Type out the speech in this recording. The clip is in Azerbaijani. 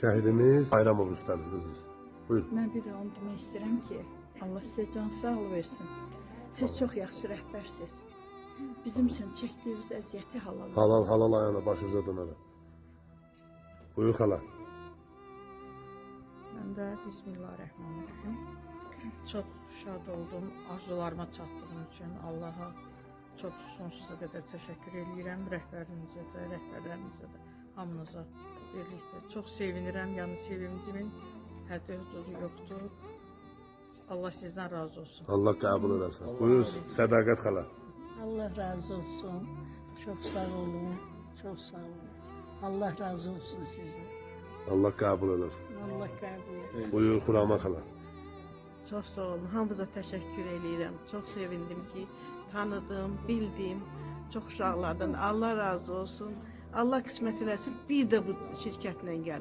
Şəhidimiz Bayramov Rüstəmin, özür istəyirəm. Buyurun. Mən bir də onu demək istəyirəm ki, Allah sizə can sağlığı versin. Siz çox yaxşı rəhbərsiniz. Bizim üçün çəkdiyiniz əziyyəti halal. Halal halal ayağına başınıza dönərəm. Buyur xala. Mən də Bismillahirrahmanirrahim. Çox şad oldum arzularıma çatdığım üçün Allaha çox sonsuza qədər təşəkkür eləyirəm. Rəhbərimizə də, rəhbərlərimizə də, hamınıza birlikdə. Çox sevinirəm. Yəni sevincimin həddi hüdudu yoxdur. Allah sizdən razı olsun. Allah qəbul eləsin. Buyur Sədaqət xala. Allah razı olsun. Çok sağ olun. Çok sağ olun. Allah razı olsun sizden. Allah qəbul eləsin. Allah kabul etsin. Buyur Xurama xala. Çox sağ olun. Hamınıza təşəkkür eləyirəm. Çox sevindim ki, tanıdım, bildim. Çox uşaqlardan Allah razı olsun. Allah qismət eləsin. Bir də bu şirkətlə gəl.